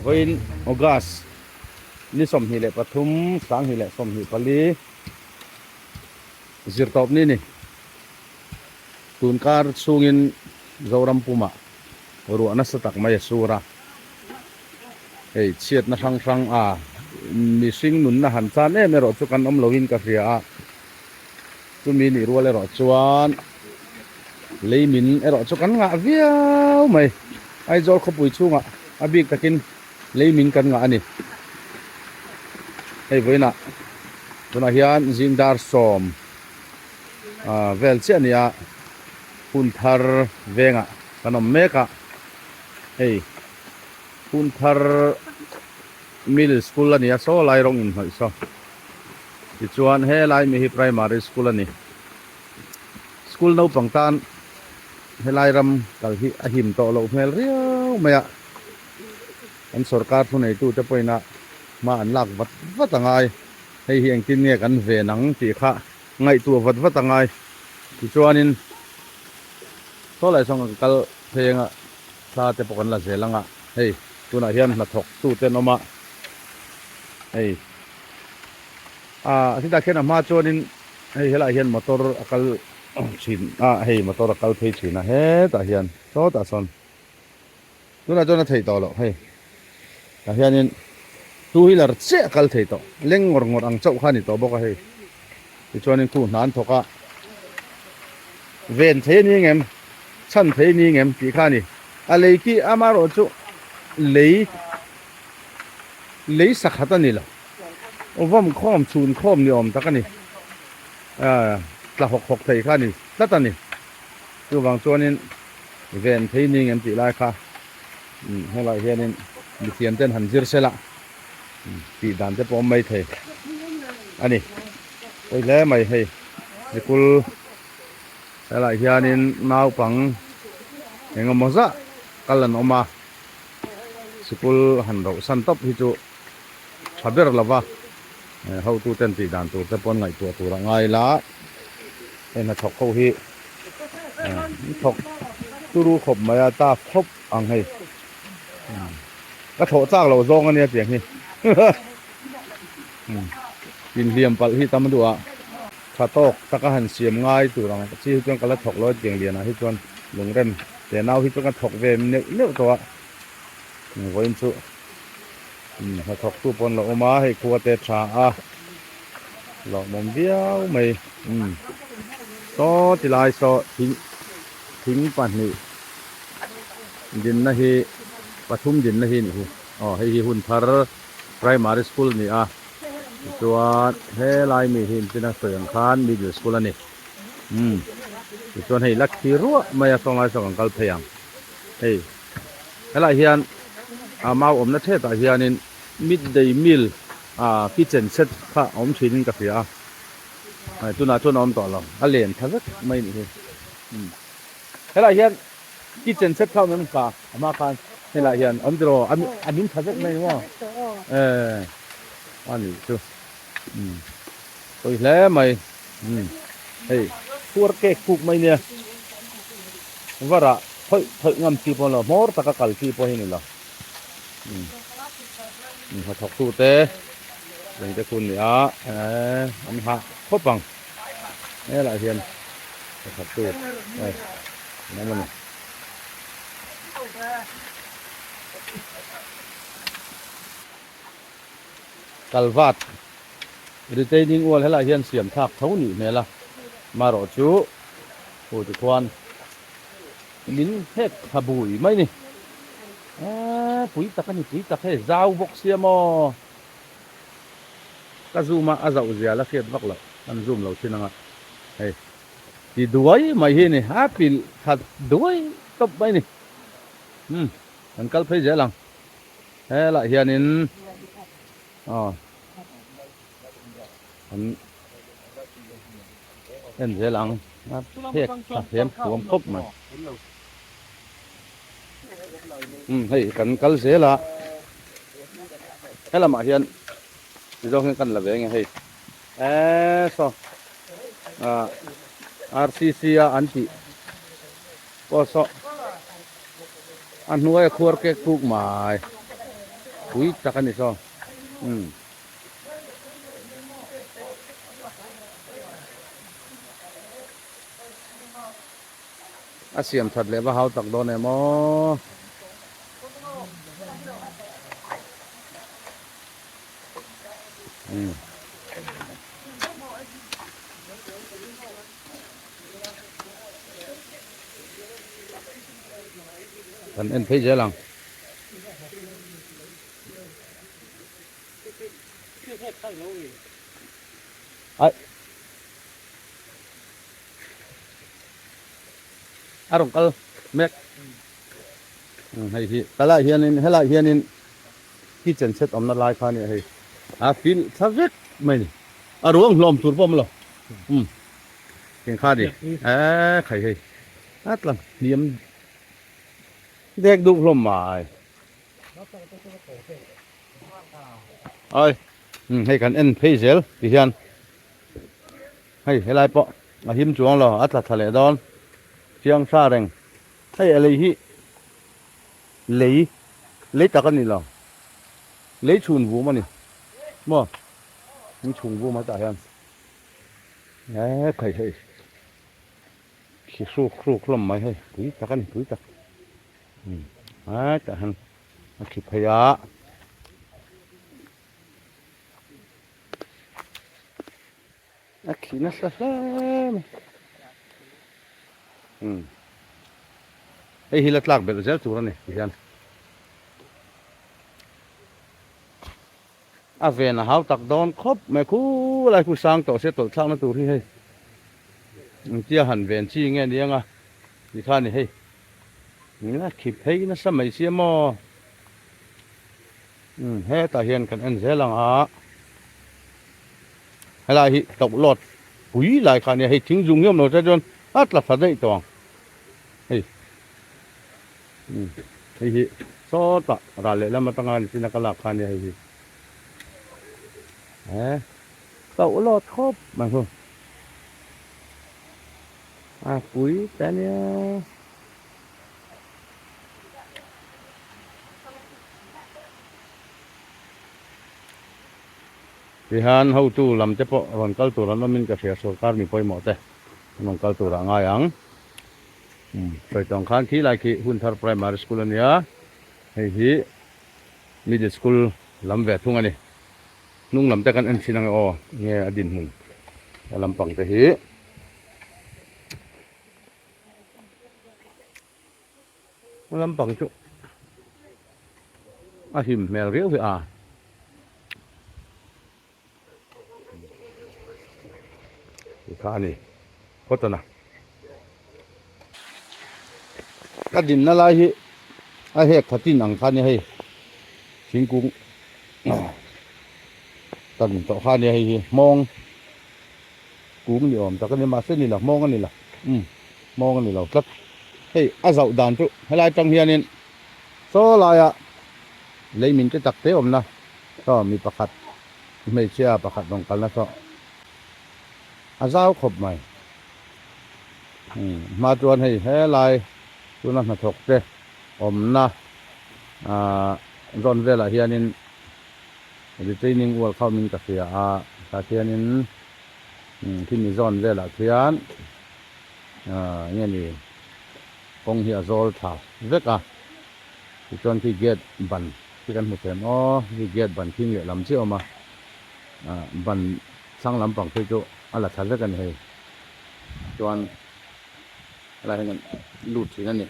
Vawiin August ni 23 2024 zirtawp ni ni. Tunkar chhungin Zoram pumah ruah nasa tak mai a sur a. Hei chhiatna hrang hrang a mihring nunna han chan em erawh chu kan awm loin ka hria a. Chumi nih rual erawh chuan leimin erawh chu kan ngah viau mai. Aizawl khawpui chhungah a bik takin leimin kan ngah a ni. Hei vawiinah tunah hian zing dar sawm vel chiah a ni a, hun thar vengah kan awm mek a. Hei hun thar middle school a ni a, saw lai rawng inhnawih saw. Tichuan helai mi hi primary school a ni. School naupang tan helai ram kal hi a him tawh loh hmel riau mai a. An sorkar thuneitute pawhin a hma an lak vat vat a ngai. Hei hi engtin nge kan ven ang tih kha ngaihtuah vat vat a ngai. Tichuanin saw lai sawn kan kal phei anga thla te pawh kan la zel anga hei tunah hian hnathawk tute an awm a hei. Ah chutah khian a hma chuanin hei helaiah hian motor a kal thin a hei motor a kal phei thin a hetah hian sawtah sawn tunah chuan a theih tawh loh hei tah hianin two wheeler chiah a kal thei tawh leng ngawr ngawr ang chauh kha a ni tawh bawk a hei tichuanin khu hna an thawk a ven thei a ni ngem chhan thei a ni ngem tih kha a ni a lei khi amaherawh chu lei lei sakhat a ni lo. Vawm khawm chhun khawm ni awm tak a ni. Tla hawk hawk thei kha a ni tlat a ni. Chuvang chuanin ven thei ning em tih lai kha helaiah hianin mithiam ten han zir sela tih dan te pawh awm mai thei a ni. Pawi hle mai hei sikul helaiah hianin naupang engemaw zah kal an awm a, sikul han rohsan tawp hi chu. tha ber lova hotu ten tih dan tur te pawn ngaihtuah tur a ngai la hei hnathawk ho hi thawk turu khawp mai a taf khawp ang hei ka thawh chak loh zawng ania tiang hi inhliam palh hi tam duh a tha tawk taka han siam ngai tur ang chi hi chuan ka la thawk lo a tiang lianah hi chuan lungrem te nau hi chuan ka thawk ve neuh neuh tawh a vawiin chu. Hnathawk tu pawh an lo awm a hei khua te tha a lawmawm viau mai saw ti lai saw thing thing pahnih dinna hi pathum dinna hi a nih hi aw hei hi hun thar primary school a ni a tichuan helai mi hi inchina sawi ang khan middle school a ni tichuan hei la khi ruah mai a sawnglai saw kan kal phei ang hei. Helaiah hian a mau awmna thetah hianin midday meal ah kitchen set kha a awm thinin ka hria a, hei tunah chuan a awm tawh lo, a len tha vek mai a nih hi. Umm helaiah hian kitchen set kha a awm em ka a hma khan helaiah hian awm tiraw a a min tha vek mai ni maw eh a nih chu umm pawi hle mai umm hei khuar cake kuk mai nia varah. Thawih thawih ngam chi pawh a ni lo, hmawr taka kal chi pawh hi a ni lo. Umm hnathawk tu te lengte khu an ni a, eee an hah khawp ang. Helaiah hian hnathawk tu hei an awm a ni. Kalvat retaining wall helaiah hian siam thlak tho nih hmel a, marawh chu hu tikhuan. Min hek thla bui mai ni. Eee pui tak a ni pui tak hei zau bawk sia maw. Ka zoom a a zauh zia la hriat vak loh kan zoom lo thin anga hei ti duai mai hi ni a pilh thla duai tawp mai ni. Umm kan kal phei zel ang helaiah hianin aw an en zel ang a phek tha hem huam khawp mai umm hei kan kal zel a helamah hian ti zawng hian kan la ve nge hei eee saw ah rcc a an tih pawh saw a hnuaia khuar kek kuk mai. Pui tak a ni saw. Umm. A siam that leh va hau tak dawn em aw. Umm. Kan en phei zel ang. Ai. A rawn kal mek. Hei hi kalai hianin helai hianin kitchen set awmna lai kha ania hei. A fil tha vek mai ni. A ruang hlawm tur pawh a awm lo. Umm. Eng kha ni? Eee khai hei. A tla hniam dek duk hlawm mai. Ai. Umm hei kan en phei zel ti hian. Hei helai pawh a him chuang lo a tla thla leh dawn. Chiang sa reng. Hei a lei hi lei lei tak a ni lo. Lei chhun vum a ni. Maw? Ni chhung vum a tah hian. Eee khai hei khi hruk hruk hlawm mai hei pui tak a ni pui tak umm hetah hian a khi phei a a khi nasa hle mai umm hei hi la tlak belh zel tur a ni ti hian. A ven a hau tak dawn khawp mai khu lai khu sang tawh se tawlh thlakna tur hi hei engtia han ven chi nge ni anga ti kha ni hei a khi phei nasa mai sia maw umm hetah hian kan en zel ang a helai hi toh lawt pui lai kha nia hei thing zum hi awm lo se chuan a tla thla daih tawh ang hei. Hei hi sawtah ral leh lam atanga ni chin a ka lak kha ania hei hi he tauh lawt khawp mai hu a pui te ania. Tihian hotu lam te pawh rawn kal tur an awmin ka hria sorkar mi pawimawh te an rawn kal turah a ngai ang. Sawi tawng khan khi lai khi Hunthar Primary School a nia, hei hi Middle School lam ve thung a ni. Hnung lam te kan en thin ang e aw, nge a dinhmun a lampang te hi. A lampang chu a him hmel riau hi a. Kha a ni cotton a ka dinna lai hi a hek khatin ang kha nia hei thingkung tan tawh kha nia hei hi hmawng kung ni awm tak a ni mahse ni lo hmawng a ni lo umm hmawng a ni lo tlat hei a zauh dan chu helai tang hianin saw laia lei min te tak te awmna. Saw mi pakhat hmeichhia pakhat rawn kalna saw a zau khawp mai. Hma chuan hei helai tuna hnathawk te awmna ah zawn velah hianin retaining wall kha awmin ka hria a, tah khianin khimi zawn velah khian ah nge ni kawng hi a zawl tha vek a, tichuan khi gate ban. Khi kan hmu them aw, khi gate ban khing leh lam chiah a awm a, ah ban thlang lampang phei chu a la tha vek a ni hei, chuan helai hian kan lut thin a ni,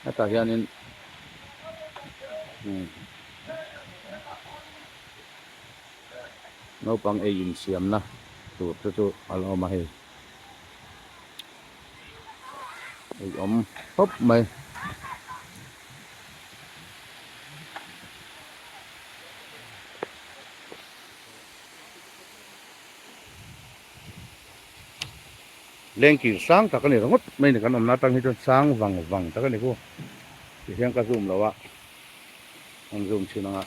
hetah hianin umm naupang ei insiamna tur te chu a la awm a hei, ei awm khawp mai. Lengkir sang tak a ni ringawt mai ni kan awmna atang hi chuan sang vang vang tak a ni ku tihian ka zoom lo a an zoom thin ang a.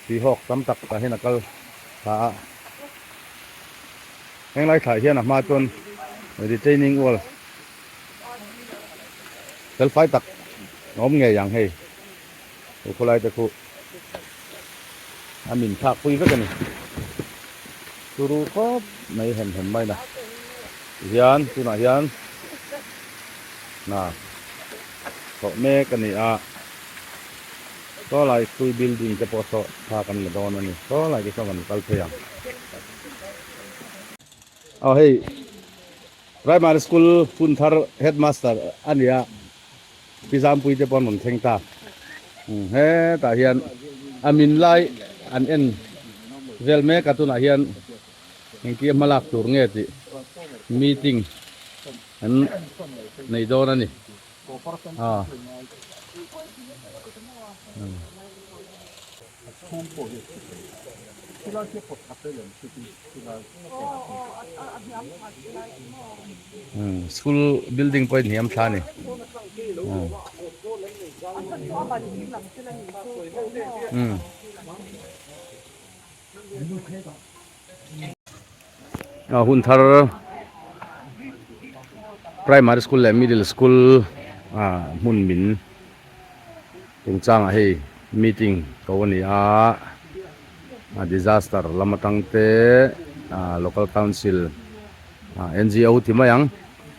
Tihawk tam tak tah hian a kal thla a, henglai thlai hian a hma chuan retaining wall Felfai tak a awm ngei ang hei. Chu khawlai te khu a min thlak pui vek a ni. Turu khawp mai hem hem mai na. Tihian tunah hian hna thawh mek a ni a. Saw lai school building te pawh saw thla kan la dawn a ni. Saw lai te saw kan kal phei ang. Aw hei primary school hun thar headmaster a ni a. Pi Zampui te pawh an rawn thleng ta. Hetah hian a min lai an en vel mek a, tunah hian engtia hma lak tur nge tih meeting an nei dawn a ni. School building pawh a inhniam thla a ni. Hun thar primary school leh middle school hmun min chungchangah hei meeting ko a ni a disaster lam atang te local council N G O ti mai ang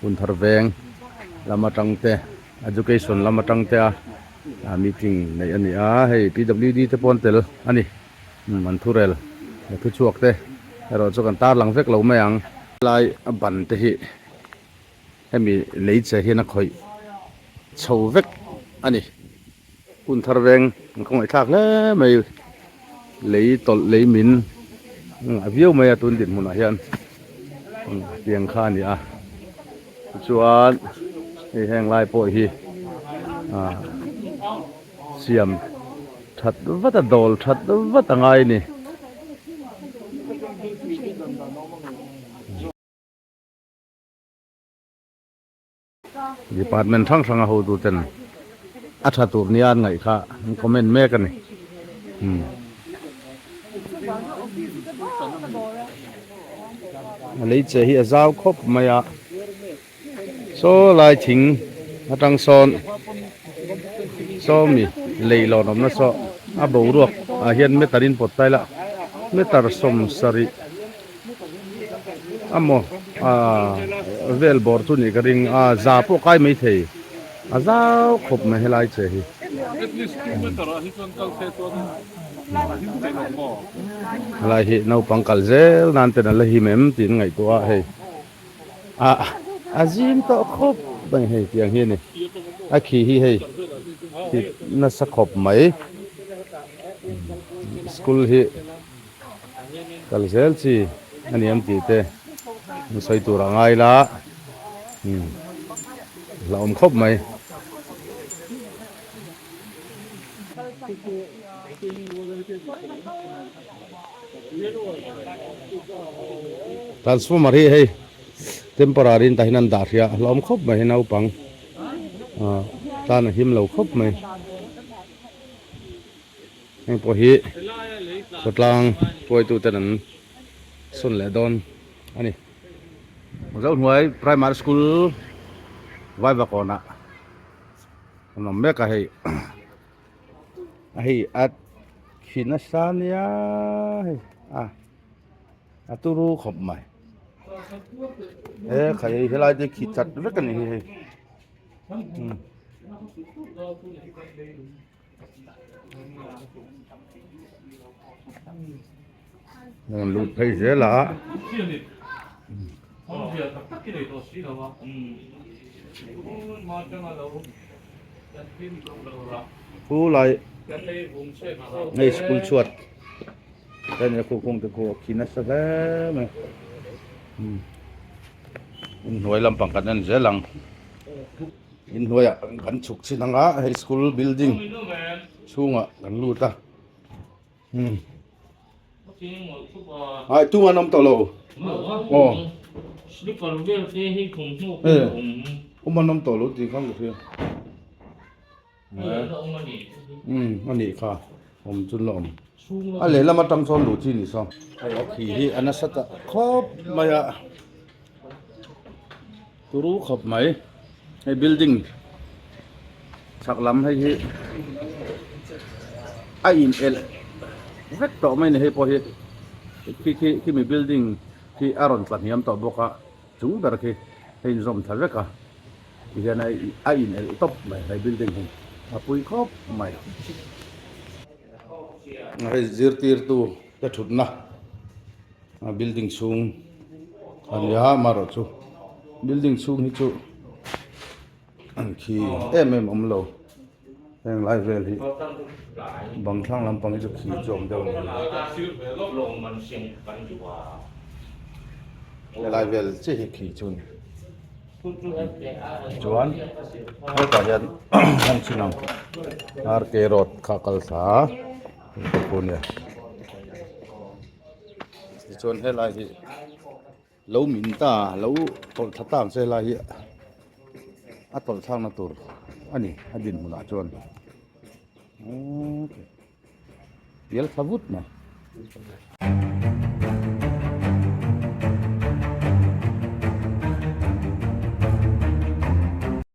hun thar veng lam atang te education lam atang te a meeting neih a ni a hei P W D te pawh an tel a ni. Umm an thurel he thu chhuak te erawh chu kan tarlang vek lo mai ang. Lai a ban te hi hemi lei che hian a khawih chho vek a ni. Hun thar veng an khawngaih thlak hle mai lei tawlh lei min a viau mai a tun dinhmunah hian tiang kha a ni a tichuan hei heng lai pawh hi ah. Siam that vat a dawl that vat a ngai a ni. Department hrang hrang a hotu ten a tha tur nia an ngaih kha an comment mek a ni. A lei che hi a zau khawp mai a. Saw lai thing atang sawn sawmi lei lawn awmna saw a boruak ah hian meter in pawt taila meter 70 amaw ah vel bawr chu nih ka ring a za pawh kai mai thei a zau khawp mai helai che hi. Helai hi naupang kal zel nan ten a la him em tiin ngaihtuah a hei. Ah a zim tawh khawp mai hei tiang hi a ni a khi hi hei khi nasa khawp mai school hi kal zel chi a ni ang tih te an sawi tur a ngai la umm hlauhawm khawp mai. Transformer hi hei temporary in tah hian an dah hria a hlawm khawp mai naupang ah tan a him lo khawp mai heng pawh hi khawtlang hruaitu ten an sawn leh dawn a ni. Zohnuai primary school Vaivakawnah an awm mek a hei. A hei a khi nasa nia hei a a turu khawp mai he khai helai te khi chat vek a ni hi hei umm. An lut phei zel a. Khu lai hei school chhuat te nia khu kawng te khu a khi nasa hle mai inhnuai lampang kan en zel ang inhnuaiah kan chhuk chin ang a hei school building chhungah kan lut a. Hmm. Ai tu an awm tawh lo. Aw. Slipper vel te hi thawmhnaw pawh a awm. Awm an awm tawh lo tih khan ka hria. Um a nih kha awm chu la awm. A lehlam atang sawn luh chi ni saw. Hei a khi hi a nasa ta khawp mai a. Turu khawp mai. Hei building. Chhak lam hei hi a in elh vek tawh mai a ni hei pawh hi khi khi khimi building khi a rawn tla hniam tawh bawk a chung ber khi a inzawm thla vek a tihian a in elh tawp mai he building hi a pui khawp mai. Hei zirtirtu te thutna building chhung a ni a amaherawhchu building chhung hi chu an khi em em awm lo heng lai vel hi bang thlang lampang hi chu khi chu awm deuh a ni helai vel chiah hi khi chu a ni chuan hetah hian heng chin ang R K road kha a kal thla a nia tichuan helai hi. Lo min ta, lo tawlh thla ta ang che helai hi a tawlh thlakna tur a ni a dinhmunah chuan pial thla vut mai.